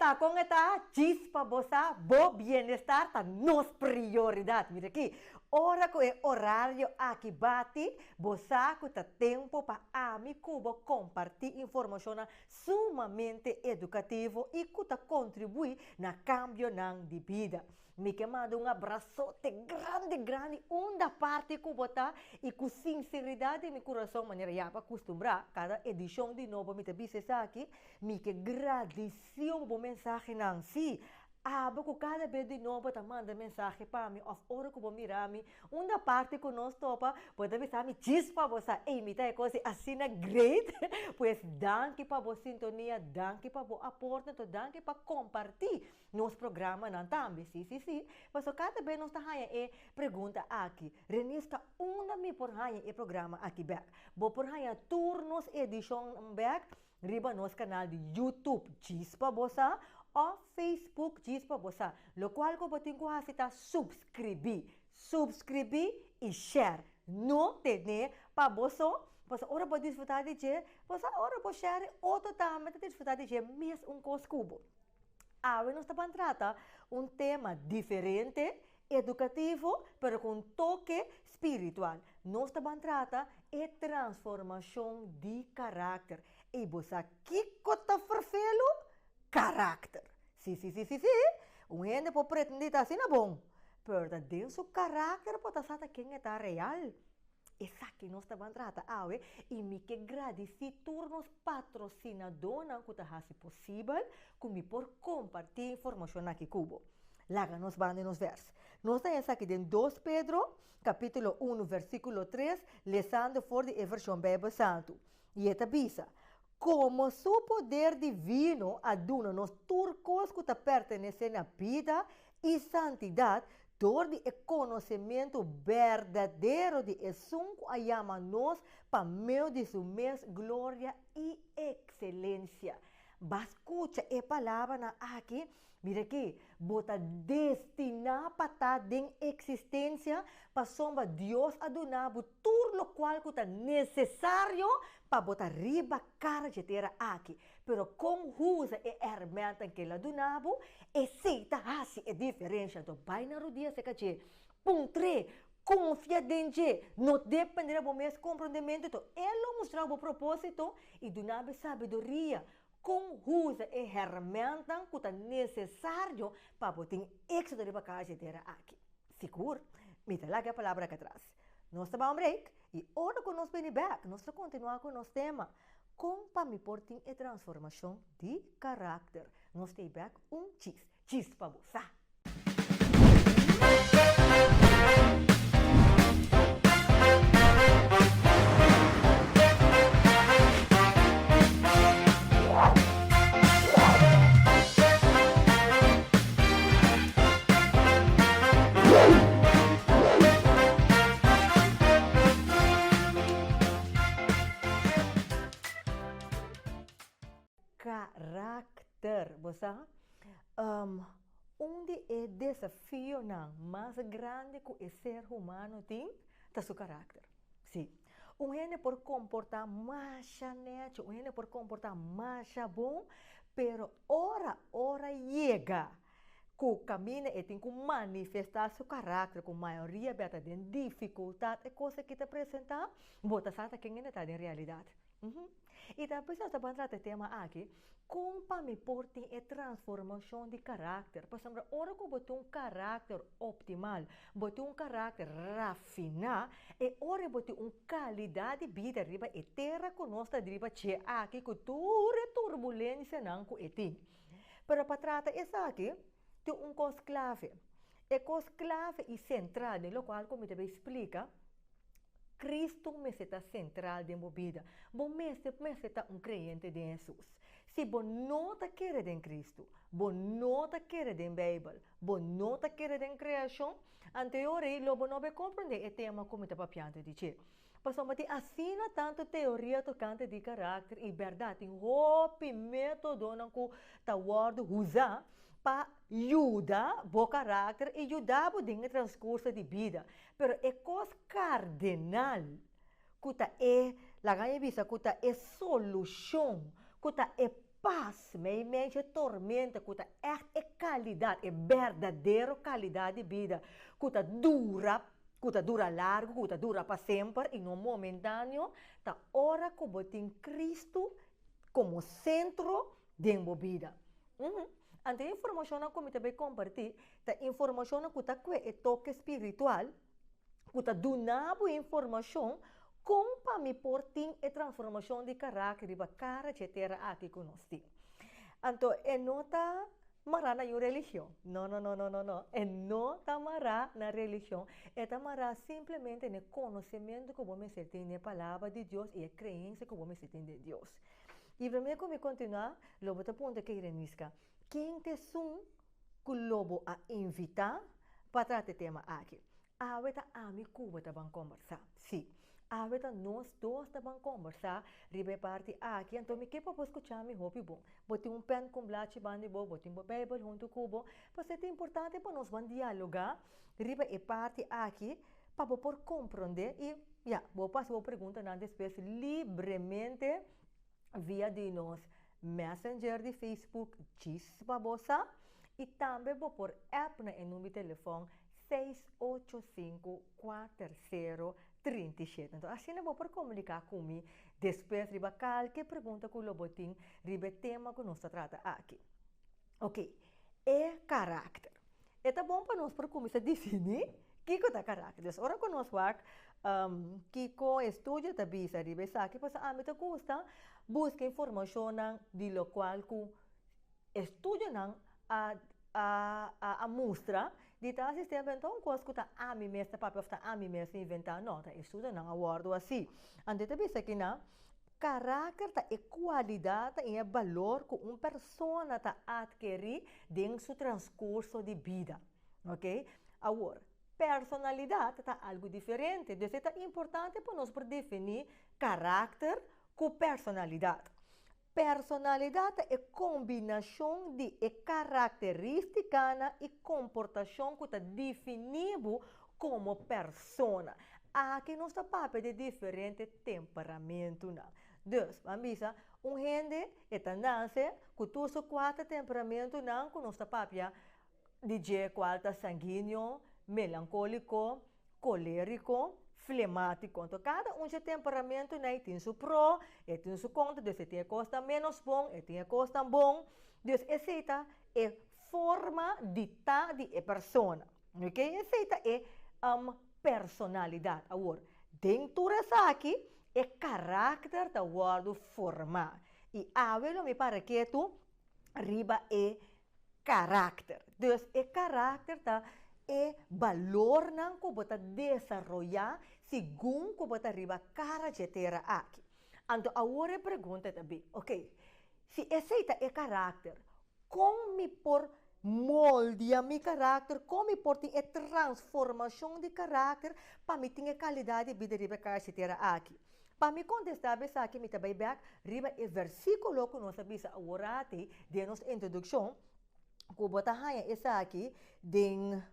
Ta kon e ta? Djis pa bo sa, bo bienestar ta nos prioridat. Mira aki, ora ku e orario aki bati, bo sa ku ta tempu pa ami ku bo kompartí informashonnan sumamente edukativo i ku ta kontribuí na kambionan di bida. Mi ke manda un abrasote grandi grandi unda parti ku bo ta i ku sinseridat di mi kurason manera ya bo a kustumbrá kada edishon di nobo mi ta bisa esaki, mi ke gradisí bo bo mensahenan. Sí, abo ku kada bes di nobo ta manda mensahe pa mi òf ora ku bo mira mi unda parti ku nos topa bo ta bisa mi djis pa bo sa ey mi ta e kos di asina great. Pues danki pa bo sintonia, danki pa bo aporte, anto danki pa kompartí Nos programanan tambe, sí, sí, sí. Pasobra kada bes nos ta haña e pregunta aki, Renisca, unda mi por haña e programa aki bèk? Bo por haña tur nos edishonnan bèk riba nos kanal di YouTube Djis Pa Bo Sa òf Facebook Djis Pa Bo Sa. Lokual ku bo tin ku hasi ta supskribí. Supskribí i share. No tene pa bo so, pasobra ora bo disfrutá di dje, bo sa ora bo share otro tambe ta disfrutá di dje mes un kos ku bo. Awe nos ta ban trata un tema diferente, edukativo, pero ku un toke spiritual. Nos ta ban trata e transformashon di karakter. I bo sa kiko ta ferfelu? Karakter! Si, si, si, si, si! Un hende por pretendí ta asina bon, pero ta den su karakter bo ta sa ta ken e ta real. Esaki nos ta ban trata awe i mi ke gradisí tur nos patrosinadónan ku ta hasi posibel ku mi por kompartí informashon aki ku bo. Laga nos ban den nos vèrs. Nos ta esaki den Dos Pedro, kapítulo unu, versíkulo tres, lesando for di e vershon Beibel Santu. I e ta bisa, Komo su poder divino a duna nos tur kos ku ta pertenesé na bida i santidat dor di e konosementu berdadero di Esun ku a yama nos pa medio di su mes gloria i ekselensia. Ba skucha e palabranan aki? Mira aki, bo ta destiná pa ta den eksistensia pasobra Dios a duna bo tur lokual ku ta nesesario pa bo ta riba kara dje tera aki. Pero kon usa e hèrmèntnan ku el a duna bo, esei ta hasi e diferensha. Anto bai na rudia serka dje, puntr'é, konfia den dje, no dependé na bo mes komprondementu, anto e lo mustra bo propósito i duna bo e sabiduria Kon usa e hèrmèntnan ku ta nesesario pa bo tin éksito riba kaya dje tera aki? Sigur, mi ta laga e palabra aki atras. Nos ta bai un break i ora ku nos bini bèk nos ta kontinuá ku nos tema, Kon pa mi por tin e transformashon di karakter? Nos ta ei bèk un chis. Chis pa bo sa! Karakter. Bo sa, un di e desafionan mas grandi ku e ser humano tin ta su karakter. Sí, un hende por komportá masha nèchi, un hende por komportá masha bon, pero ora ora yega ku kaminda e tin ku manifestá su karakter, ku mayoria bia ta den difikultat e kos aki ta presentá, bo ta sa ta ken hende ta den realidat. I ta p'esei nos ta ban trata e tema aki, kon pa mi por tin e transformashon di karakter? Pasobra ora ku bo tin un karakter optimal, bo tin un karakter rafiná, e ora bo tin un kalidat di bida riba e tera ku nos ta riba dje aki ku tur e turbulensianan ku e tin. Pero pa trata esaki, tin un kos klave. E kos klave i sentral den lokual ku mi ta bay splika, Cristo mester ta central den bo bida. Bo mester mester ta un creyente den Hesus. Si bo no ta kere den Cristo, bo no ta kere den Bijbel, bo no ta kere den creacion, anto e ora ei lo bo no bay comprende e tema cu mi ta papiando di dje. Pasobra tin asina tanto teoria tocante di caracter y berdad tin hopi metodonan cu ta wordo usa pa yuda bo karakter i yuda bo den e transkurso di bida. Pero e kos kardenal ku ta e, laga mi bisa, ku ta e solushon, ku ta e pas meimei dje tormenta ku ta ègt e kalidat, e berdadero kalidat di bida ku ta dura, ku ta dura largu, ku ta dura pa semper i no momentáneo, ta ora ku bo tin Kristu komo sentro den bo bida. Anto e informashonnan ku mi ta bai kompartí ta informashonnan ku ta kue e toke spiritual, ku ta duna bo informashon kon pa mi por tin e transformashon di karakter riba kara dje tera aki ku nos tin. Anto e no ta mará na yu religion. No, no, no, no, no, no. E no ta mará na religion. E ta mará simplemente na e konosementu ku bo mester tin den e Palabra di Dios i e kreensia ku bo mester tin den Dios. I promé ku mi kontinuá, lo bo ta puntra ke Ireniska, Ken ta esun ku lo bo a invitá pa trata e tema aki? Awe ta ami ku bo ta ban kombersá. Sí, awe ta nos dos ta ban kombersá riba e parti aki, anto mi ke pa bo skuchá mi hopi bon. Bo tin un pèn ku un blachi ban di bo, bo tin bo Beibel huntu ku bo, pasobra ta importante pa nos ban dialogá riba e parti aki pa bo por komprondé i, ya, bo por hasi bo preguntanan despues libremente via di nos Messenger di Facebook djis pa bo sa i tambe bo por app na e number di telefòn seis ocho sinku kuater sero trinta i shete. Enton asina bo por komuniká ku mi despues riba kalke pregunta ku lo bo tin riba e tema ku nos ta trata aki. Oke, e karakter. E ta bon pa nos por kuminsá definí kiko ta karakter. Dus ora ku nos wak kiko estudio ta bisa riba esaki, pasobra ami ta gusta buska informashonnan di lokual ku estudionan a a mustra di ta asistente no ta un kos ku ta ami mes ta papia òf ta ami mes ta inventá, no, ta estudionan a wòrdu hasi. Anto e ta bisa kinan, Karakter ta e kualidat i e balor ku un persona ta atkerí den su transkurso di bida. Oke? Awor, personalidat ta algu diferente, dus e ta importante pa nos por definí karakter ku personalidat. Personalidat ta e kombinashon di e karakterístikanan i komportashon ku ta definí bo komo persona. Aki nos ta papia di diferente temperamentunan. Dus, ban bisa, un hende e ta nase ku tur su kuater temperamentunan ku nos ta papia di dje kual ta sanguíneo, melankóliko, kolériko, flemátiko. Anto kada un dje temperamentunan ei tin su pro, e tin su kontra, dus e tin e kosnan ménos bon, e tin e kosnan bon. Dus esei ta e forma di ta di e persona. Ok, esei ta e personalidat. Awor, den tur esaki, e karakter ta wòrdu formá. I awe lo mi para ketu riba e karakter. Dus e karakter ta e balornan ku bo ta desaroyá segun ku bo ta riba kara dje tera aki. Anto awor e pregunta ta bin, ok, si esei ta e karakter, Kon mi por moldia mi karakter? Kon mi por tin e transformashon di karakter pa mi tin e kalidat di bida riba e karsi tera aki? Pa mi kontestá bo esaki mi ta bai bèk riba e versíkulo ku nos a bisa aworati den nos introdukshon, ku bo ta haña esaki den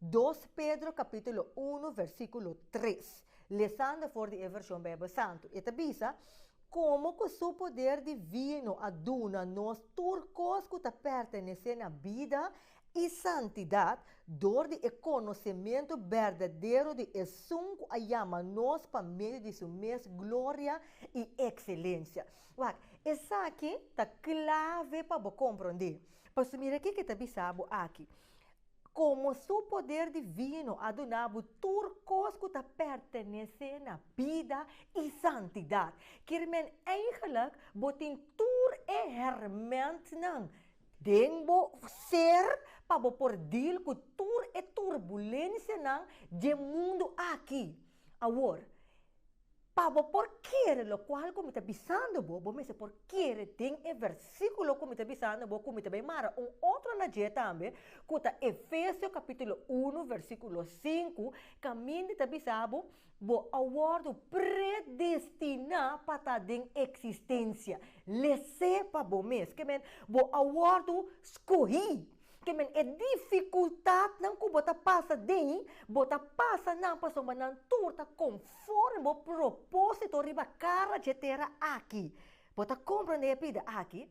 Dos Pedro kapítulo unu versíkulo tres, lesando for di e vershon Beibel Santu, e ta bisa, Komo ku su poder divino a duna nos tur kos ku ta pertenesé na bida i santidat dor di e konosementu berdadero di Esun ku a yama nos pa medio di su mes gloria i ekselensia. Wak, esaki ta klave pa bo komprondé. Pasobra mira kiko e ta bisa bo aki. Komo su poder divino a duna bo tur kos ku ta pertenesé na bida i santidat. Kier men eigenlik bo tin tur e hèrmèntnan den bo ser pa bo por deal ku tur e turbulensianan dje mundu aki. Awor, Pa bo por kere lokual ku mi ta bisando bo, bo mester por kere den e versíkulo ku mi ta bisando bo, ku mi ta bai mara un otro na dje tambe, ku ta Efesio kapítulo unu versíkulo sinku, kaminda ta bisa bo, Bo a wòrdu predestiná pa ta den eksistensia. Les'é pa bo mes. Ke men, bo a wòrdu skohí. Ke men e difikultatnan ku bo ta pasa den, bo ta pasa nan pasobra nan tur ta konforme bo propósito riba kara dje tera aki. Bo ta komprondé e pida aki?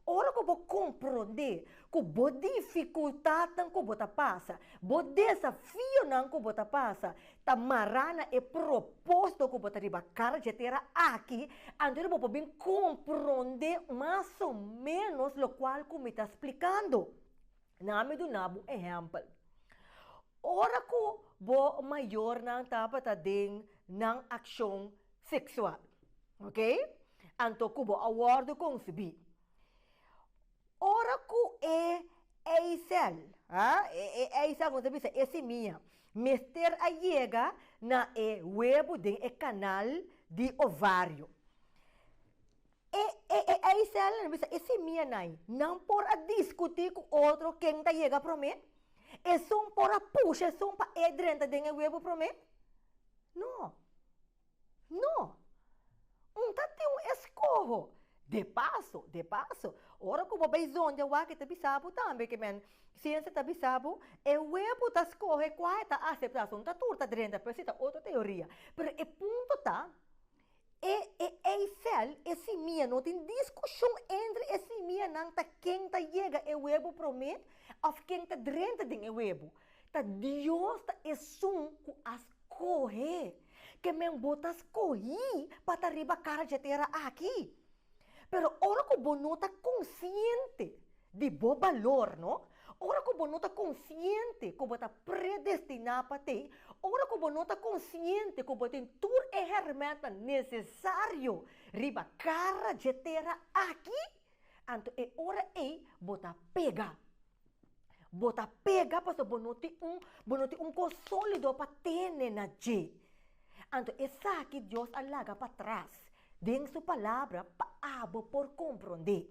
Ora ku bo komprondé ku bo difikultatnan ku bo ta pasa, bo desafionan ku bo ta pasa, ta mará na e propósito ku bo ta riba kara dje tera aki, anto bo por bin komprondé mas o ménos lokual ku mi ta splikando. Na mi duna bo un ehèmpel. Ora ku bo mayornan tabata den nan akshon seksual, ok, anto ku bo a wòrdu konsebí. Ora ku e eisèl, ha, e eisèl ku nos ta bisa e simia, mester a yega na e webu den e kanal di ovario. E e e eiselnan bisa e simianan nan por a diskutí ku otro ken ta yega promé? Esun por a pusha esun pa e drenta den e webu promé? No. No. Un ta tin un eskoho. De paso, de paso, ora ku bo bai zonde wak e ta bisa bo tambe ke men siensia ta bisa bo e webu ta skohe kua e ta aseptá. So no ta tur ta drenta, pero esei ta otro teoria. Pero e punto ta. E e eisèl, e simia, no tin diskushon entre e simianan ta ken ta yega e webu promé òf ken ta drenta den e webu. Ta Dios ta esun ku a skohe. Ke men bo ta skohí pa ta riba kara dje tera aki. Pero ora ku bo no ta konsiente di bo balor, no? Ora ku bo no ta konsiente ku bo ta predestiná pa te, ora ku bo no ta konsiente ku bo tin tur e hèrmèntnan nesesario riba kara dje tera aki, anto e ora ei bo ta pega. Bo ta pega pasobra bo no tin un, bo no tin un kos sólido pa tene na dje. Anto esaki Dios a laga patras den su Palabra pa abo por komprondé.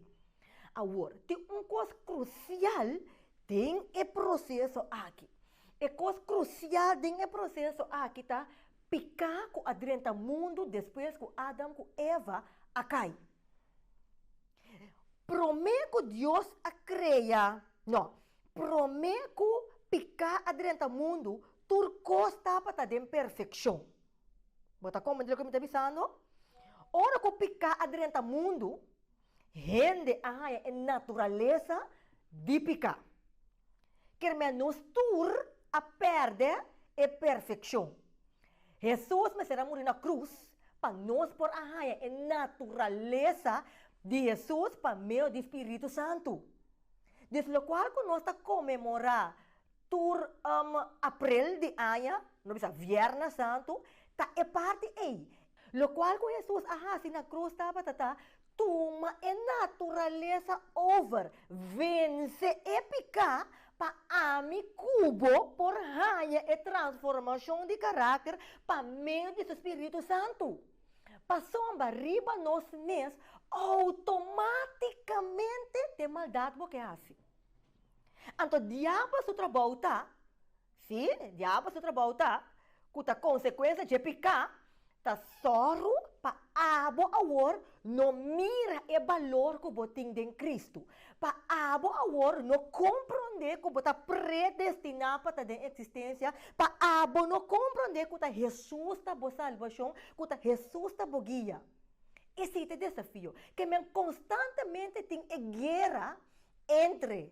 Awor, tin un kos krusial den e proseso aki. E kos krusial den e proseso aki ta piká ku a drenta mundu despues ku Adam ku Eva a kai. Promé ku Dios a krea, no, promé ku piká a drenta mundu, tur kos tabata den perfekshon. Bo ta komprendé loke mi ta bisando? Ora ku piká a drenta mundu, hende a haña e naturalesa di piká. Kermé nos tur a pèrdè e perfekshon. Hesus mester a muri na krus pa nos por a haña e naturalesa di Hesus pa medio di Spiritu Santu. Des lokual ku nos ta konmemorá tur aprel di aña, no bisa Viernes Santu, ta e parti ei. Lokual ku Hesus a hasi na krus tabata ta tuma e naturalesa over, vense e piká pa ami ku bo por haña e transformashon di karakter pa medio di su Spiritu Santu. Pasobra riba nos mes outomátikamente te maldat bo ke hasi. Anto diabel su trabou ta, sí, diabel su trabou ta, ku ta konsekuensia dje piká, ta sòru pa abo awor no mira e balor ku bo tin den Kristu, pa abo awor no komprondé ku bo ta predestiná pa ta den eksistensia, pa abo no komprondé ku ta Hesus ta bo salbashon, ku ta Hesus ta bo guia. Esei ta e desafio, ke men konstantemente tin e guera Entre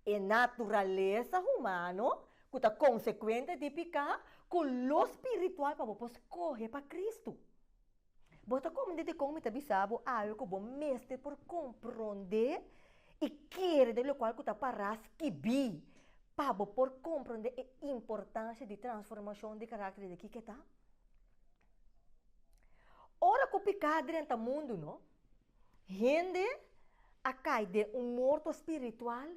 e naturalesa humano ku ta konsekuente di piká ku lo spiritual pa bo por skohe pa Kristu. Bo ta komprendé dikon mi ta bisa bo awe ku bo mester por komprondé i kere den lokual ku ta pará skibí pa bo por komprondé e importansia di transformashon di karakter di kiko e ta? Ora ku piká drenta mundu no, Hende a kai den un morto spiritual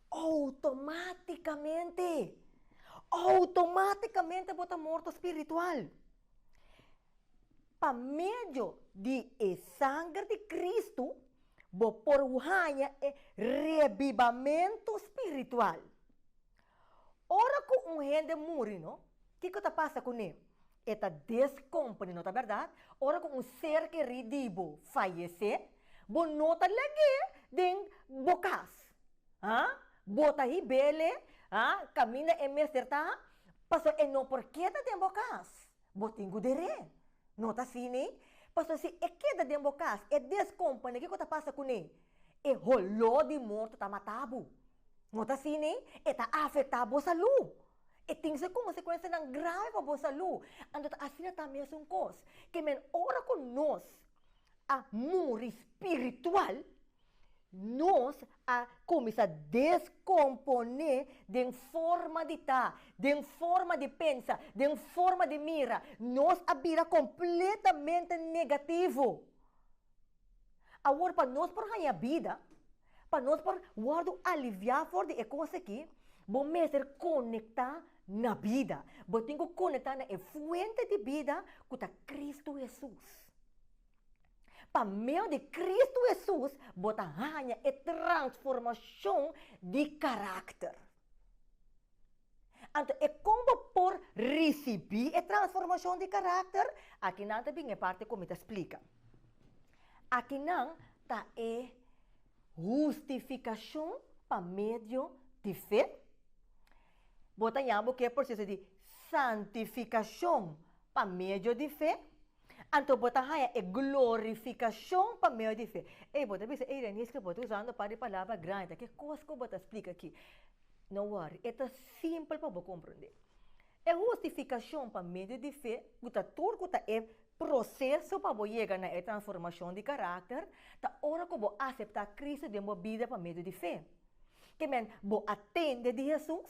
outomátikamente. Outomátikamente bo ta morto spiritual. Pa medio di e sanger di Kristu, bo por haña e rebibamentu spiritual. Ora ku un hende muri, no, kiko ta pasa kuné? E ta deskomponé, no ta bèrdat? Ora ku un ser kerí di bo fayesé, bo no ta lag'é den bo kas. Ha? Bo ta hib'é ha, kaminda e mester ta, pasobra e no por keda den bo kas. Bo tin ku der'é. No ta asina? Pasobra si e keda den bo kas, e deskomponé, kiko ta pasa kuné? E holó di morto ta mata bo. No ta asina? E ta afektá bo salú. E tin su konsekuensianan grave pa bo salú. Anto ta asina ta mesun kos. Ke men ora ku nos a muri spiritual, nos a kuminsá deskomponé den forma di ta, den forma di pensa, den forma di mira. Nos a bira kompletamente negativo. Awor pa nos por haña bida, pa nos por wòrdu aliviá for di e kos akí, bo mester konektá na bida. Bo tin ku konektá na e fuente di bida ku ta Kristu Hesus. Pa medio di Kristu Hesus bo ta haña e transformashon di karakter. Anto e kon bo por risibí e transformashon di karakter? Akinan ta bin e parti ku mi ta splika. Akinan ta e hustifikashon pa medio di fe. Bo ta yama bo ku e proseso di santifikashon pa medio di fe. Anto bo ta haña e glorifikashon pa medio di fe. Ey, bo ta bisa, ey Reniska, bo ta usando par di palabra grandi, ta ke kos ku bo ta splika aki? No worry, e ta simpel pa bo komprondé. E hustifikashon pa medio di fe, ku ta tur ku ta e proseso pa bo yega na e transformashon di karakter, ta ora ku bo aseptá Kristu den bo bida pa medio di fe. Ke men, bo a tende di Hesus,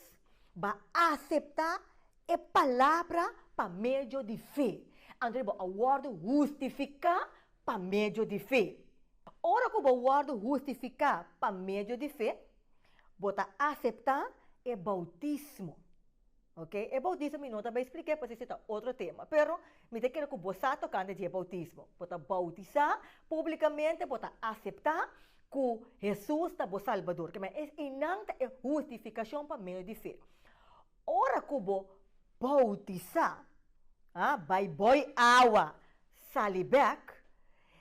bo a aseptá e palabra pa medio di fe. Anto bo a wòrdu hustifiká pa medio di fe. Ora ku bo wòrdu hustifiká pa medio di fe, bo ta aseptá e boutismo. Ok, e boutismo mi no ta bai splik'é pasobra esei ta otro tema, pero mi ta kere ku bo sa tokante di e boutismo. Bo ta boutisá públikamente, bo ta aseptá ku Hesus ta bo Salbador. Ke men eseinan ta e hustifikashon pa medio di fe. Ora ku bo boutisá, a bai boi awa sali bèk,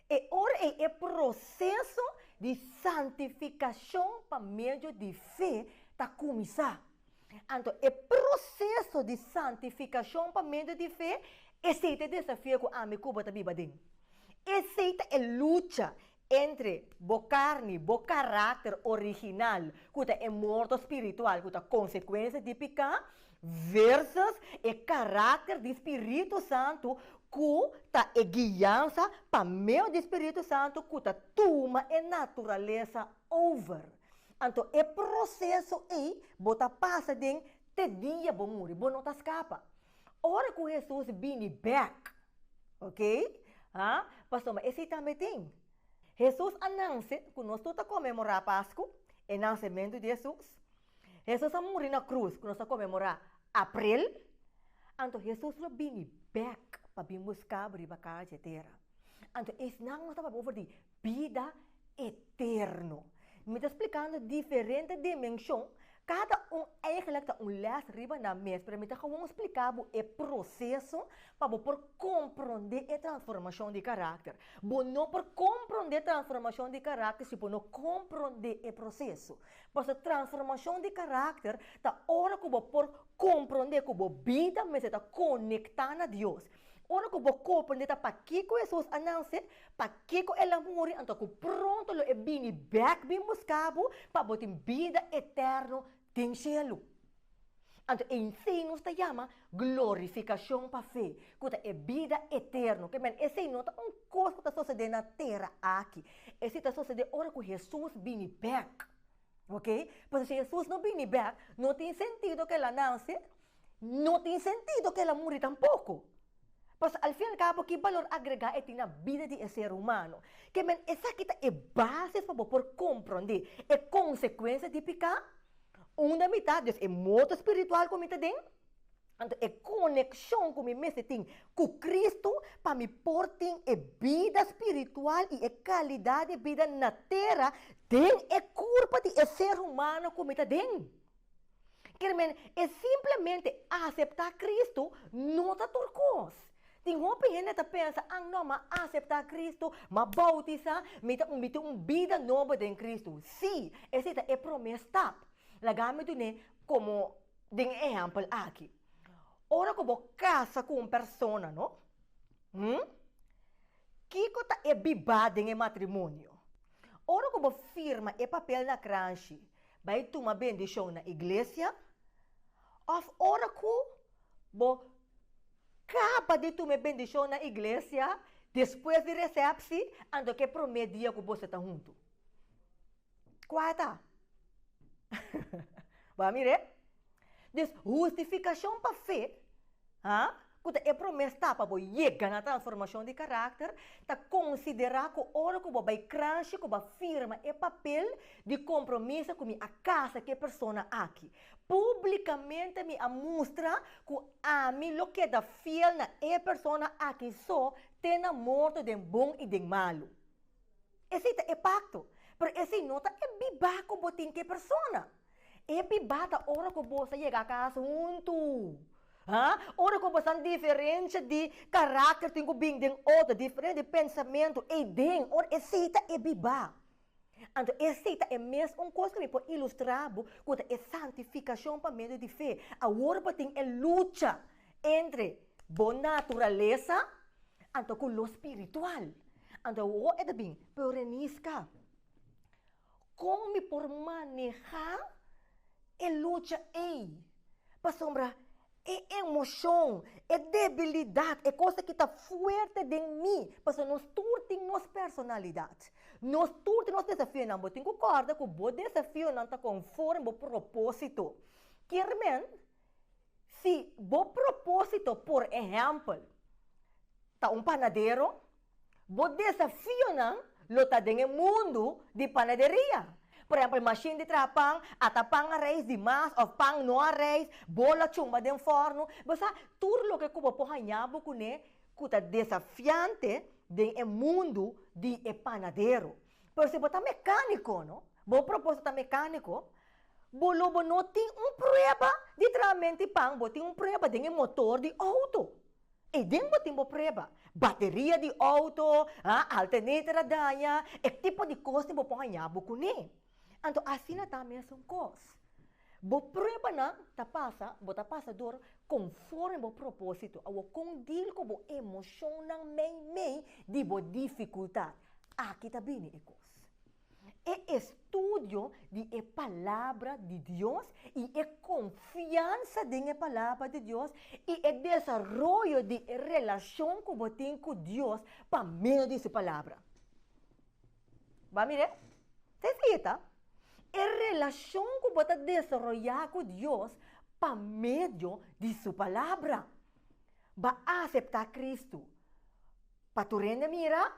e ora ei e proseso di santifikashon pa medio di fe ta kuminsá. Anto e proseso di santifikashon pa medio di fe, esei ta e desafio ku ami ku bo ta biba aden. Esei ta e lucha entre bo karni, bo karakter original, ku ta e morto spiritual ku ta konsekuensia di piká, versus e karakter di Spiritu Santu ku ta e guiansa pa medio di Spiritu Santu ku ta tuma e naturalesa over. Anto e proseso ei bo ta pasa den te dia bo muri, bo no ta skapa. Ora ku Hesus bini bèk, ok, ha, pasobra esei tambe tin. Hesus a nanse, ku nos tur ta konmemorá Pasku, e nansementu di Hesus. Hesus a muri na krus, ku nos ta konmemorá Aprel. Anto Hesus lo bini bèk pa bin buska bo riba kara dje tera. Anto esnan nos ta papia over di bida eterno. Mi ta splikando diferente dimenshon, kada un eigenlijk ta un lès riba nan mes, pero mi ta gewoon splika bo e proseso pa bo por komprondé e transformashon di karakter. Bo no por komprondé transformashon di karakter si bo no komprondé e proseso. Pasobra transformashon di karakter ta ora ku bo por komprondé ku bo bida mester ta konektá na Dios. Ora ku bo komprendé ta pakiko Hesus a nanse, pakiko el a muri, anto ku pronto lo e bini bèk bin buska bo pa bo tin bida eterno den shelu. Anto esei nos ta yama glorifikashon pa fe, ku ta e bida eterno. Ke men esei no ta un kos ku ta sosodé na tera aki. Esei ta sosodé ora ku Hesus bini bèk. Oke? Pasobra si Hesus no bini bèk, no tin sentido ku el a nanse, No tin sentido ku el a muri tampoko. Pasobra al fin al kabo ki balor agregá e tin na bida di e ser humano? Ke men esaki ta e basis pa bo por komprondé e konsekuensia di piká, unda mi ta, dus e morto spiritual ku mi ta den, anto e konekshon ku mi mester tin ku Kristu pa mi por tin e bida spiritual i e kalidat di bida na tera den e kurpa di e ser humano ku mi ta den. Kier men, e simplemente aseptá Kristu no ta tur kos. Tin hopi hende ta pensa, An no, m'a aseptá Kristu, m'a boutisá, mi ta mi tin un bida nobo den Kristu. Sí, esei ta e promé stap. Laga mi dun'é komo den e ehèmpel aki. Ora ku bo kasa ku un persona, no? Hm? Kiko ta e bibá den e matrimonio? Ora ku bo firma e papel na kranshi bai tuma bendishon na iglesia òf ora ku bo kaba di tuma e bendishon na iglesia despues di resèpsi anto ku e promé dia ku boso ta huntu? Kua ta? Bo a mir'é? Dus hustifikashon pa fe, ha, ku ta e promé stap pa bo yega na transformashon di karakter, ta konsiderá ku ora ku bo bai kranshi ku bo a firma e papel di kompromiso ku mi a kasa ku e persona aki. Públikamente mi a mustra ku ami lo keda fiel na e persona aki so te na morto den bon i den malu. Esei ta e pakto. Pero esei no ta e bibá ku bo tin ku e persona. E bibá ta ora ku boso a yega kas huntu. Ha? Ora ku boso a diferensha di karakter tin ku bin den otro, diferente di pensamentu ei den ora esei ta e bibá. Anto esei ta e mes un kos ku mi por ilustrá bo ku ta e santifikashon pa medio di fe. Awor bo tin e lucha entre bo naturalesa anto ku lo spiritual. Anto awor e ta bin, pero Reniska, kon mi por manehá e lucha ei? Pasobra e emoshon, e debilidat, e kos aki ta fuerte den mi, pasobra nos tur tin nos personalidat. Nos tur tin nos desafionan. Bo tin ku kòrda ku bo desafionan ta konforme bo propósito. Kier men, si bo propósito, por ehèmpel, ta un panadero, Bo desafionan lo ta den e mundu di panaderia. Por ehempel, mashin di traha pan, ata pan a reis di mas of pan no a reis, bola chumba den fòrnu. Bo sa, tur loke ku bo por haña bo kuné ku ta desafiante den e mundu di e panadero. Pero si bo ta mekániko, no? Bo propósito ta mekániko, bo lo bo no tin un prueba di trahamento di pan, bo tin un prueba den e motor di outo. E den bo tin bo prueba. Bateria di auto, ha, alternator a daña, e tipo di kos tin bo por haña bo kuné. Anto asina ta mesun kos. Bo pruebanan ta pasa, bo ta pasa dor konforme bo propósito. Awor kon deal ku bo emoshonnan meimei di bo difikultat? Aki ta bini e kos. E estudio di e Palabra di Dios i e konfiansa den e Palabra di Dios i e desaroyo di e relashon ku bo tin ku Dios pa medio di su Palabra. Bo a mir'é? Ta esei e ta. E relashon ku bo ta desaroyá ku Dios pa medio di su Palabra. Bo a aseptá Kristu pa tur hende mira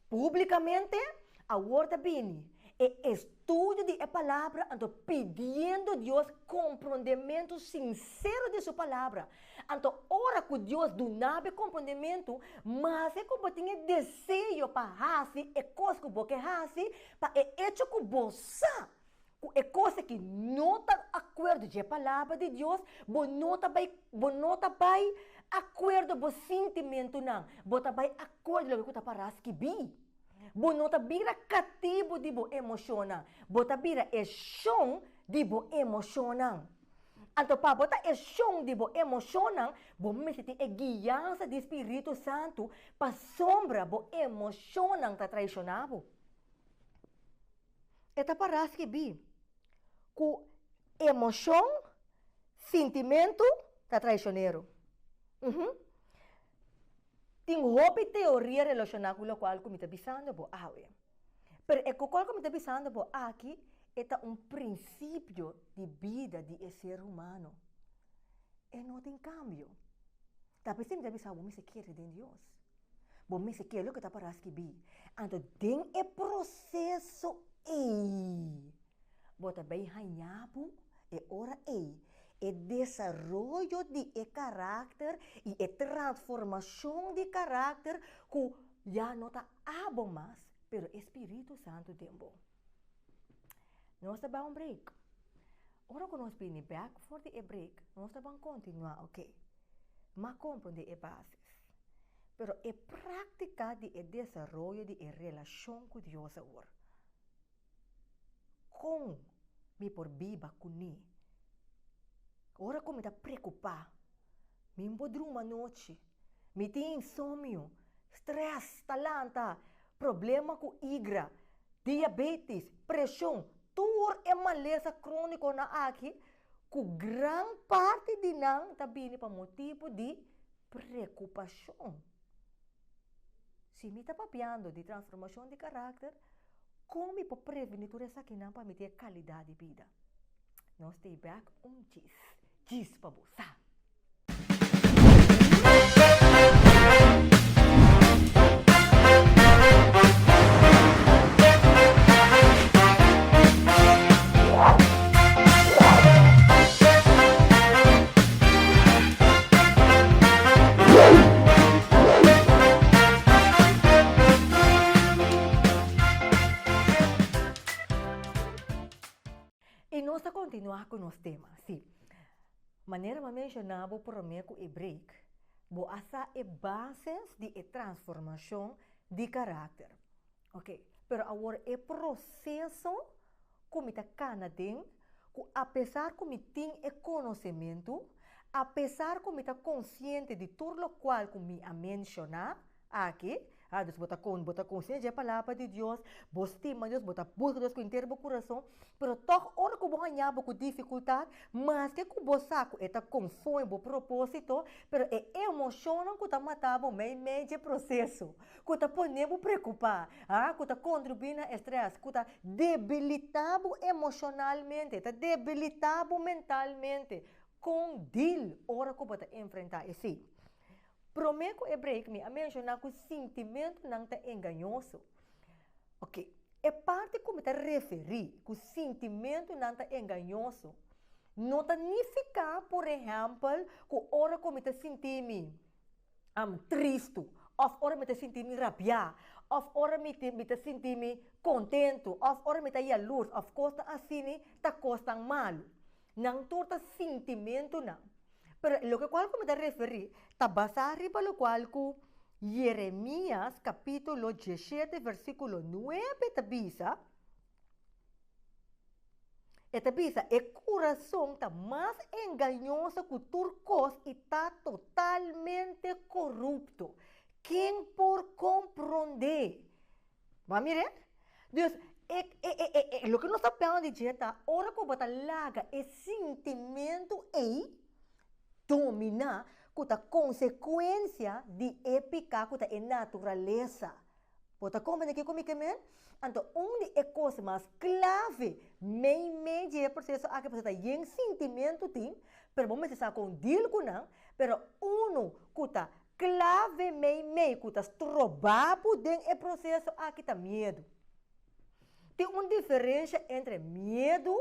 Públikamente, awor ta bini e estudio di e Palabra, anto pidiendo Dios komprondementu sinsero di su Palabra. Anto ora ku Dios duna bo e komprondementu, maske ku bo tin e deseo pa hasi e kos ku bo ke hasi, pa e echo ku bo sa ku e kos aki no ta akuerdo dje Palabra di Dios, bo no ta bai, bo no ta bai akuerdo bo sintimentunan, bo ta bai akuerdo loke ku ta pará skibí. Bo no ta bira katibu di bo emoshonnan, bo ta bira e shon di bo emoshonnan. Anto pa bo ta e shon di bo emoshonnan, bo mester tin e guiansa di Spiritu Santu pasobra bo emoshonnan ta traishoná bo. E ta pará skibí ku emoshon, sintimentu ta traishonero. Uhum. Tin hopi teoria relashoná ku lokual ku mi ta bisando bo awe. Pero e kual ku mi ta bisando bo aki e ta un prinsipio di bida di e ser humano. E no tin kambio. Ta p'esei mi ta bisa bo mester kere den Dios. Bo mester kere loke ta para skibí. Anto den e proseso ei, bo ta bay haña bo e ora ei e desaroyo di e karakter i e transformashon di karakter ku ya no ta abo mas, pero e Spiritu Santu den bo. Nos ta bai un break. Ora ku nos bini bèk for di e break, nos ta ban kontinuá, oke. M'a komprondé e basis. Pero e práktika di e desaroyo di e relashon ku Dios awor. Kon mi por biba kuné? Ora ku mi ta preokupá, mi no por druma anochi, mi tin insomnio. Stress ta lanta, problema ku igra, diabetes, preshon, tur e malesa krónikonan aki ku gran parti di nan ta bini pa motibu di preokupashon. Si mi ta papiando di transformashon di karakter, kon mi por prevení tur esakinan pa mi tin e kalidat di bida? Nos ta bek un djis, djis pa bo sa. I nos ta kontinuá ku nos tema. Sí, manera mi a menshoná bo promé ku e break, bo a sa e bases di e transformashon di karakter. Oke, pero awor e proseso ku mi ta kana den, ku apesar ku mi tin e konosementu, apesar ku mi ta konsiente di tur lokual ku mi a menshoná aki, ah, dus bo ta kon, bo ta konsiente dje palabra di Dios, bo stima Dios, bo ta buska Dios ku henter bo kurason, pero tòg ora ku bo haña bo ku difikultat, maske ku bo sa ku e ta konforme bo propósito, pero e emoshonnan ku ta mata bo meimei dje proseso, ku ta pone bo preokupá, ha, ku ta kontribuí na e strès, ku ta debilitá bo emoshonalmente, ta debilitá bo mentalmente. Kon dil ora ku bo ta enfrentá esei? Promé ku e break mi a menshoná ku sintimentunan ta engañoso. Oke, e parti ku mi ta referí ku sintimentunan ta engañoso no ta nifiká, por ehèmpel, ku ora ku mi ta sinti mi tristu, òf ora mi ta sinti mi rabiá, òf ora mi mi ta sinti mi kontentu, òf ora mi ta yalurs, òf kosnan asina ta kosnan malu. Nan tur ta sintimentunan. Pero loke kual ku mi ta referí ta basá riba lokual ku Yeremías kapítulo diesshete versíkulo nuebe ta bisa. E ta bisa, E kurason ta mas engañoso ku tur kos i ta totalmente korupto. Ken por komprondé? Bo a mir'é? Dus, e, e, e, e, e, loke nos ta pèn di dje ta ora ku bo ta laga e sintimentu ei dominá, ku ta konsekuensia di e piká ku ta e naturalesa. Bo ta komprende kiko mi ke men? Anto un di e kos mas klave meimei di e proseso aki pasobra ta yen sintimentu tin, pero bo mester sa kon deal ku nan, pero unu ku ta klave meimei ku ta stroba bo den e proseso aki ta miedu. Tin un diferensha entre miedu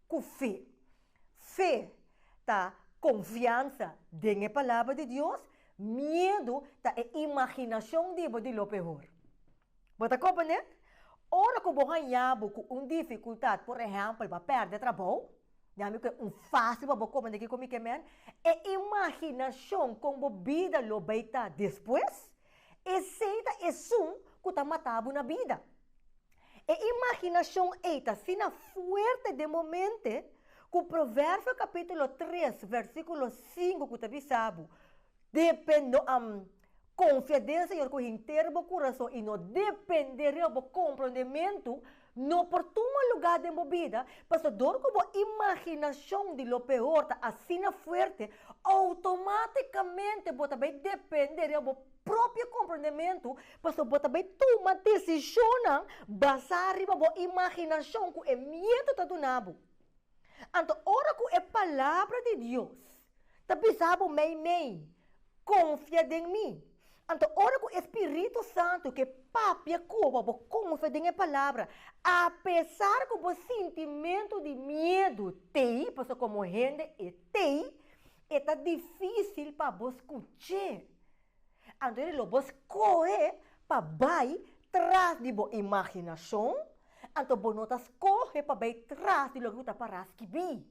ku fe. Fe ta konfiansa den e Palabra di Dios, miedu ta e imaginashon di bo di lo pehor. Bo ta komprendé? Ora ku bo haña bo ku un difikultat, por ehèmpel, bo a pèrdè trabou, ya mi ku e un fásil pa bo komprendé kiko mi ke men, e imaginashon kon bo bida lo bai ta despues, esei ta esun ku ta mata bo na bida. E imaginashon ei ta asina fuerte den bo mente ku Proverbio kapítulo tres versíkulo sinku ku ta bisa bo, Depende, konfia den Señor ku henter bo kurason i no depende riba bo komprondementu, no por tuma lugá den bo bida, pasobra dor ku bo imaginashon di lo peor ta asina fuerte, outomátikamente bo ta bai depende riba bo propio komprondementu, pasobra bo ta bai tuma desishonnan basá riba bo imaginashon ku e miedu ta duna bo. Anto ora ku e Palabra di Dios ta bisa bo meimei, Konfia den mi. Anto ora ku e Spiritu Santu ke papia ku bo, bo konfia den e Palabra, apesar ku bo sintimentu di miedu t'ei, pasobra komo hende e t'ei, E ta difísil pa bo skuch'é. Anto lo bo skohe pa bai tras di bo imaginashon, anto bo no ta skohe pa bai tras di loke ku ta pará skibí.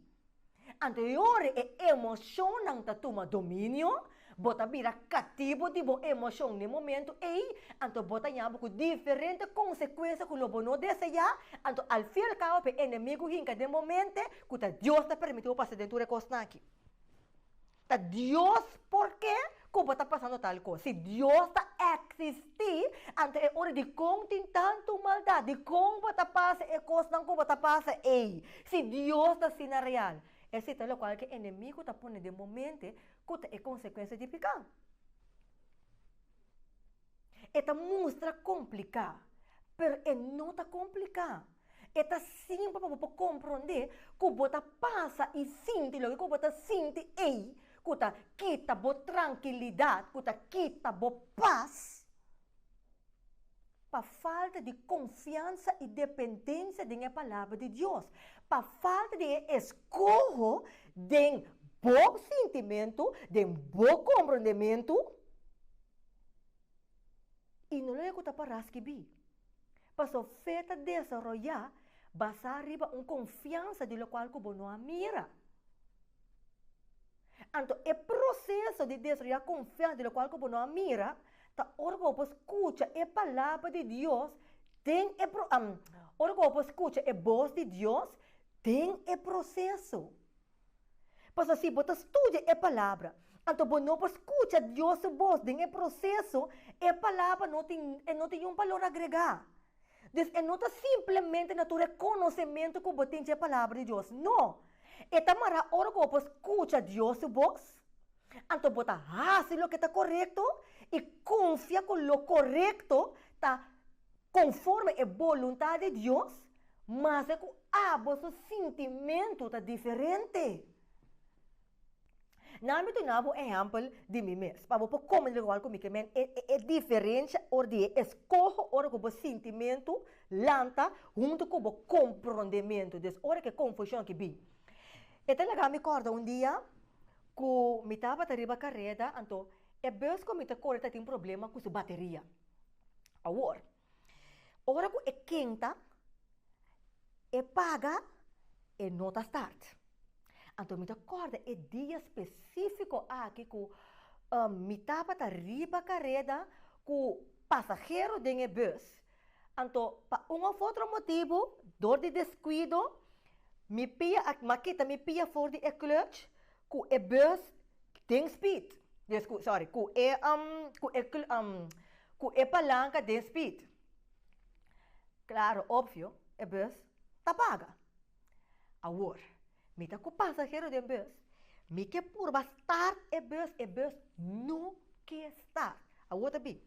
Anto e ora e emoshonnan ta tuma dominio, bo ta bira katibu di bo emoshon n'e momentu ei, anto bo ta ña bo ku diferente konsekuensia ku lo bo no deseá, anto al fin al kabo pa e enemigu hinka den bo mente ku ta Dios ta permití bo pasa den tur e kosnan aki. Ta Dios por ke ku bo ta pasando tal kos. Si Dios ta eksistí, anto e ora dikon tin tantu maldat? Dikon bo ta pasa e kosnan ku bo ta pasa ei? Si Dios ta asina real. Esei ta lokual ku e enemigu ta pone den bo mente ku ta e konsekuensia di piká. E ta mustra kompliká, pero e no ta kompliká. E ta simpel pa bo por komprondé ku bo ta pasa i sinti loke ku bo ta sinti ei, ku ta kita bo trankilidat, ku ta kita bo pas, pa falta di konfiansa i dependensia den e Palabra di Dios, pa falta di e eskoho den bo sintimentu, den bo komprondementu. I no loke ku ta pará skibí. Paso fe ta desaroyá basá riba un konfiansa di lokual ku bo no a mira. Anto e proseso di desaroyá konfiansa di lokual ku bo no a mira ta ora ku bo por skucha e palabra di Dios den e pro ora ku bo por skucha e bos di Dios den e proseso. Pasobra si bo ta studia e Palabra, anto bo no por skucha Dios su bos den e proseso, e Palabra no tin, e no tin niun balor agregá. Dus e no ta simplemente na tur e konosementu ku bo tin dje Palabra di Dios. No! E ta mará ora ku bo por skucha Dios su bos, anto bo ta hasi loke ta korekto i konfia ku lo korekto ta konforme e boluntat di Dios, Maske ku abo su sintimentu ta diferente. Na mi duna bo ehèmpel di mi mes, pa bo por komprendé lokual ku mi ke men, e e diferensha or di e eskoho ora ku bo sintimentu lanta huntu ku bo komprondementu. Dus ora ku e konfushon aki bin. E ta laga mi kòrda un dia ku mi tabata riba kareda, anto e bus ku mi ta kore ta tin problema ku su bateria. Awor, Ora ku e kenta, e paga, e no ta start. Anto mi ta kòrda e dia spesífiko aki ku mi tabata riba kareda ku pasahero den e bùs. Anto pa un òf otro motibu, dor di deskuido, mi pia a mi a kita mi pia for di e klùch ku e bùs den speed. Des ku, sorry, ku e ku e ku e palanka den speed. Klaro, opvio, e bus ta paga. Awor, mi ta ku pasahero den bus, mi ke purba start e bus, e bus no ke start. Awor ta bin,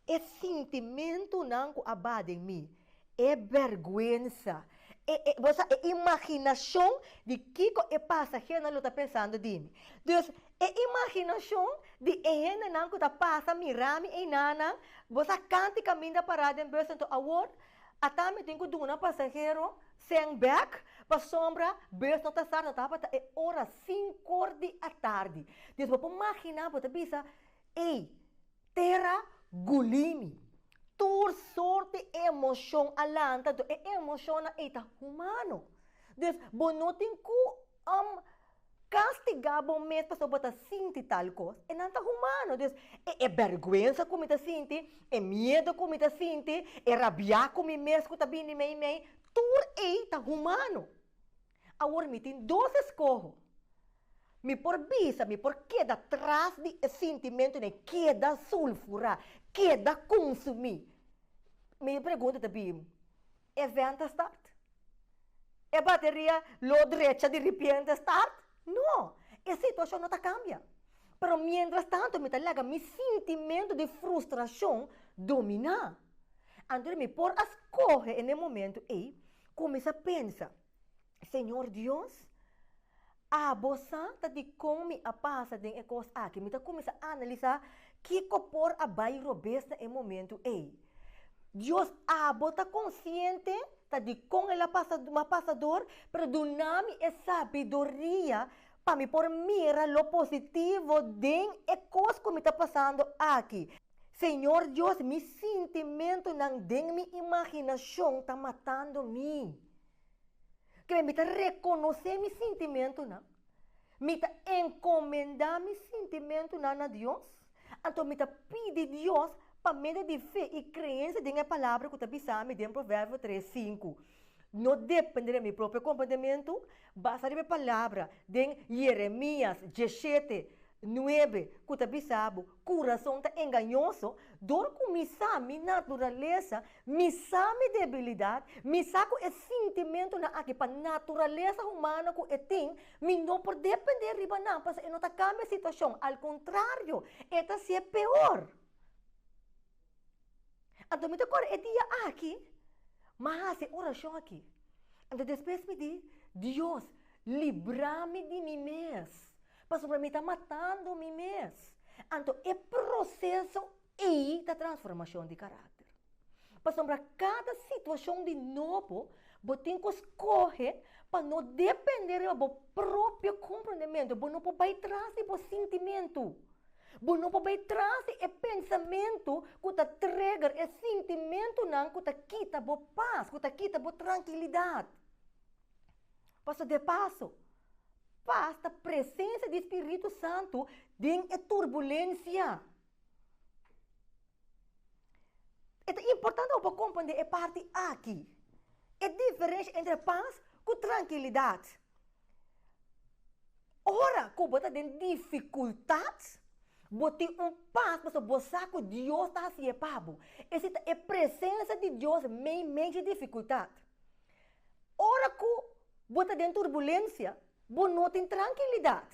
e sintimentunan ku a ba den mi, e bèrgwensa, e e bo sa e imaginashon di kiko e pasaheronan lo ta pensando di mi. Dus, e imaginashon di e hendenan ku ta pasa mira mi einanan, bo sa kanti kaminda pará den bus, anto awor ata mi tin ku duna pasahero sèn bèk pasobra bus no ta start, no tabata e ora sinkor di atardi. Dus bo por maginá, bo ta bisa, ey, Tera guli mi. Tur sort di emocion a lanta, anto e emocionnan ei ta humano. Dus bo no tin cu castiga bo mes pasobra bo ta sinti tal cos, e nan ta humano. Dus e e berguensa cu mi ta sinti, e miedo cu mi ta sinti, e rabia cu mi mes cu ta bini meimei, tur ei ta humano. Awor mi tin dos eskoho. Mi por bisa, mi por keda tras di e sintimentunan, keda sulfurá, keda kunsumí. Mi pregunta ta bin, e vèn ta start? E bateria lo drecha di ripiente start? No, e situashon no ta kambia. Pero miéntras tantu mi ta laga mi sintimentu di frustrashon dominá. Anto mi por a skohe en e momentu ei Kuminsá pensa, Señor Dios, abo sa ta dikon mi a pasa den e kos aki. Mi ta kuminsá analisá kiko por a bai robes na e momentu ei. Dios, abo ta konsiente ta dikon el a pasa, mi a pasa dor, pero duna mi e sabiduria pa mi por mira lo positivo den e kos ku mi ta pasando aki. Señor Dios, mi sintimentunan den mi imaginashon ta matando mi. Kende mi ta rekonosé mi sintimentunan, mi ta enkomendá mi sintimentunan na Dios, anto mi ta pidi Dios pa medio di fe i kreensia den e Palabra ku ta bisa mi den Proverbio tres, sinku, No dependé di mi propio komprendementu, basa riba e Palabra den Yeremías dieshete. Nuebe, ku ta bisa bo, Kurason ta engañoso, dor ku mi sa mi naturalesa, mi sa mi debilidat, mi sa ku e sintimentunan aki pa naturalesa humano ku e tin, mi no por dependé riba nan pasobra e no ta kambia situashon, al kontrario, e ta hasié peor. Anto mi ta kòrda e dia aki, mi a hasi e orashon aki. Anto despues mi di, Dios, libra mi di mi mes, pasobra mi ta matando mi mes. Anto e proseso ei ta transformashon di karakter. Pasobra kada situashon di nobo, bo tin ku skohe pa no dependé riba bo propio komprondementu. Bo no por bai tras di bo sintimentu. Bo no por bai tras di e pensamentu ku ta trigger e sintimentunan ku ta kita bo pas, ku ta kita bo trankilidat. Pasobra de paso, pas ta presensia di Spiritu Santu den e turbulensia. E ta importante pa bo komprendé e parti aki, e diferensha entre pas ku trankilidat. Ora ku bo ta den difikultat, bo tin un pas pasobra bo sa ku Dios ta hasié pa bo. Esei ta e presensia di Dios meimei dje difikultat. Ora ku bo ta den turbulensia, bo no tin trankilidat.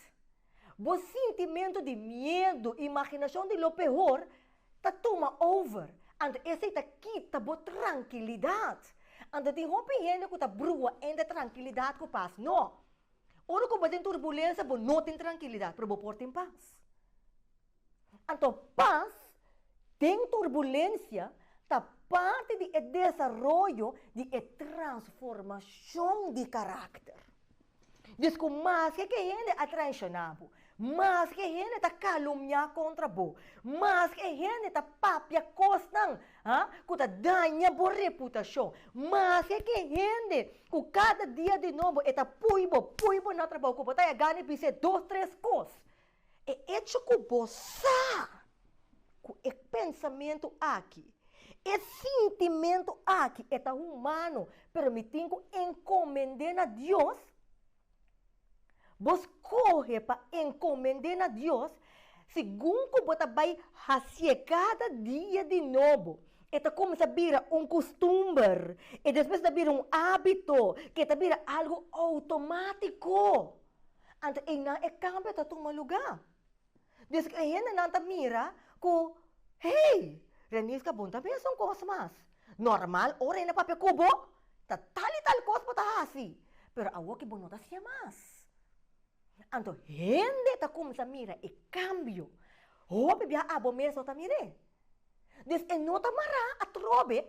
Bo sintimentu di miedu, imaginashon di lo pehor ta tuma over. Anto esei ta kita bo trankilidat. Anto tin hopi hende ku ta brua entre trankilidat ku pas. No! Ora ku bo den turbulensia bo no tin trankilidat, pero bo por tin pas. Anto pas den turbulensia ta parti di e desaroyo di e transformashon di karakter. Dus ku maske ke hende a traishoná bo, maske hende ta kalumniá kontra bo, maske hende ta papia kosnan ha ku ta daña bo reputashon, maske ke hende ku kada dia di nobo e ta pui bo, pui bo na trabou ku bo ta yega na bis'é dos tres kos, e echo ku bo sa ku e pensamentu aki, e sintimentu aki e ta humano, pero mi tin ku enkomend'é na Dios, bo skohe pa enkomend'é na Dios, segun ku bo ta bai hasié kada dia di nobo, e ta kuminsá bira un kustumber, i despues e ta bira un hábito, ku e ta bira algu outomátiko. Anto einan e kambio ta tuma lugá. Dus e hendenan ta mira ku, hey, Reniska bo no ta pensa un kos mas. Normal ora hende papia ku bo, ta tal i tal kos bo ta hasi. Pero awoki bo no ta hasié mas. Anto hende ta kuminsá mira e kambio. Hopi bia abo mes no ta mir'é. Dus e no ta mará atrobe,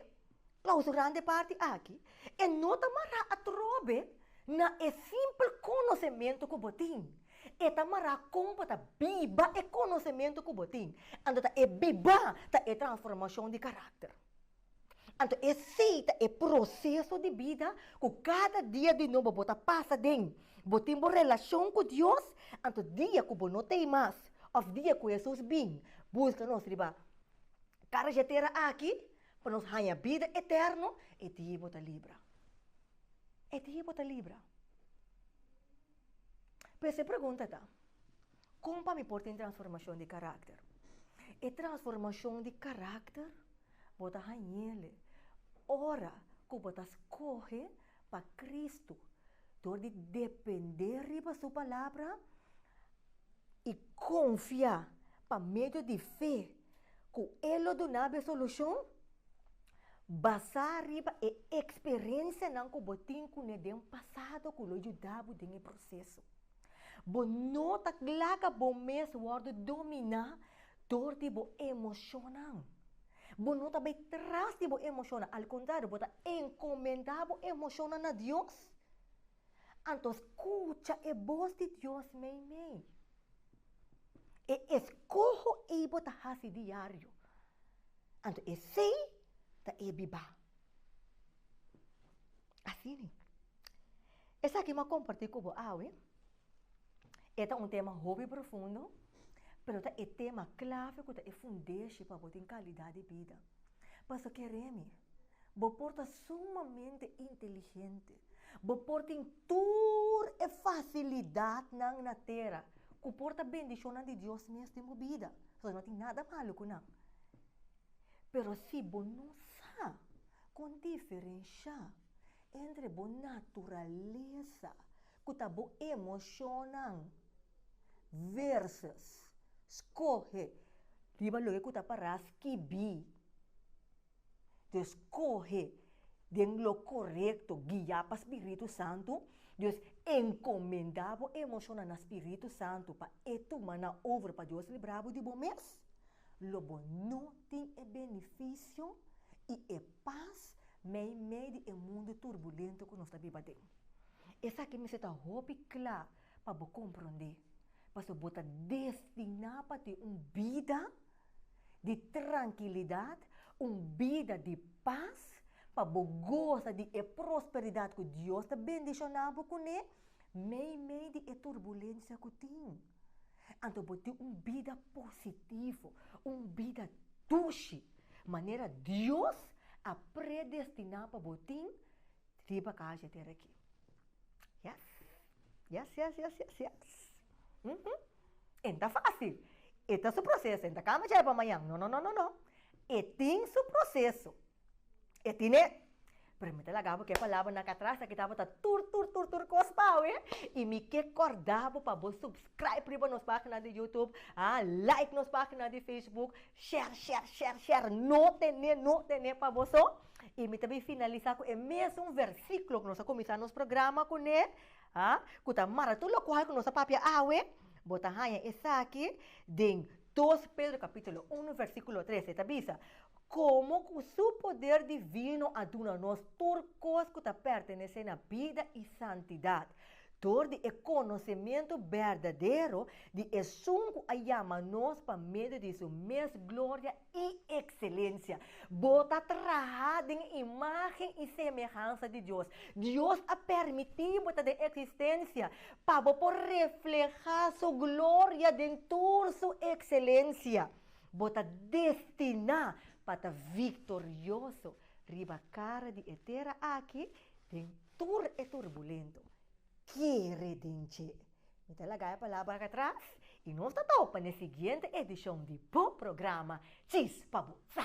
klausurando e parti aki, e no ta mará atrobe na e simpel konosementu ku bo tin. E ta mará kon bo ta biba e konosementu ku bo tin. Anto ta e bibá ta e transformashon di karakter. Anto esei ta e proseso di bida ku kada dia di nobo bo ta pasa den. Bo tin bo relashon ku Dios, anto dia ku bo no t'ei mas òf dia ku Hesus bin buska nos riba kara dje tera aki pa nos haña bida eterno, e dia bo ta libra. E dia bo ta libra. Pues e pregunta ta, kon pa mi por tin transformashon di karakter? E transformashon di karakter Bo ta hañ'ele ora ku bo ta skohe pa Kristu dor di dependé riba su Palabra i konfia pa medio di fe ku e lo duna bo e solushon, basá riba e eksperensianan ku bo tin kuné den pasado ku lo yuda bo den e proseso. Bo no ta laga bo mes wòrdu dominá dor di bo emoshonnan. Bo no ta bai tras di bo emoshonnan, al kontrario, bo ta enkomendá bo emoshonnan na Dios. Anto skucha e bos di Dios meimei. E eskoho ei bo ta hasi diario. Anto esei ta e bibá. Asina. Esaki mi a kompartí ku bo awe. E ta un tema hopi profundo, pero ta e tema klave ku ta e fundeshi pa bo tin kalidat di bida. Pasobra kere mi, bo por ta sumamente inteligente, bo por tin tur e fasilidatnan na tera. ku por ta bendishonnan di Dios mes den bo bida, pasobra no tin nada malu ku nan. Pero si bo no sa kon diferenshá entre bo naturalesa ku ta bo emoshonnan versus skohe riba loke ku ta pará skibí, Dus kohe den lo korekto, guiá pa Spiritu Santu. Dus enkomendá bo emoshonnan na Spiritu Santu pa e tuma nan over pa Dios libra bo di bo mes. Lo bo no tin e benefisio i e pas meimei di e mundu turbulento ku nos ta biba den. Esaki mester ta hopi kla pa bo komprondé, pasobra bo ta destiná pa tin un bida di trankilidat, un bida di pas, pa bo gosa di e prosperidat ku Dios ta bendishoná bo kuné, meimei di e turbulensia ku tin. Anto bo tin un bida positivo, un bida dushi, manera Dios a predestiná pa bo tin riba kashi tera aki. Yes, yes, yes, yes, yes, yes. Uhum. E ta fácil. E ta su proceso. E ta cama djai pa mañan. No, no, no, no, no. E tin su proceso. E tine. Pero mi ta laga bo ke palabra nan atras aki tabata tur, tur, tur, tur kos pa awe. I mi ke kòrda bo pa bo subscribe riba nos página di YouTube, ah, like nos página di Facebook, share, share, share, share. No tene, no tene pa bo so. I mi ta bin finalisá ku e mesun versíkulo ku nos a kuminsá nos programa kuné, a ku ta mara tur lokual ku nos a papia awe. Bo ta haña esaki den Dos Pedro kapítulo unu versíkulo tres. E ta bisa, Komo ku su poder divino a duna nos tur kos ku ta pertenesé na bida i santidat, Dor di e konosementu berdadero di Esun ku a yama nos pa medio di Su mes gloria i ekselensia. Bo ta traha den e imágen i semehansa di Dios. Dios a permití bo ta den eksistensia pa bo por reflehá Su gloria den tur Su ekselensia. Bo ta destiná pa ta viktorioso riba kara di e tera aki den tur e turbulento. Kere den dje. Mi ta laga e palabra ak atras i nos ta topa n'e siguiente edishon di bo programa Djis pa Bo Sa.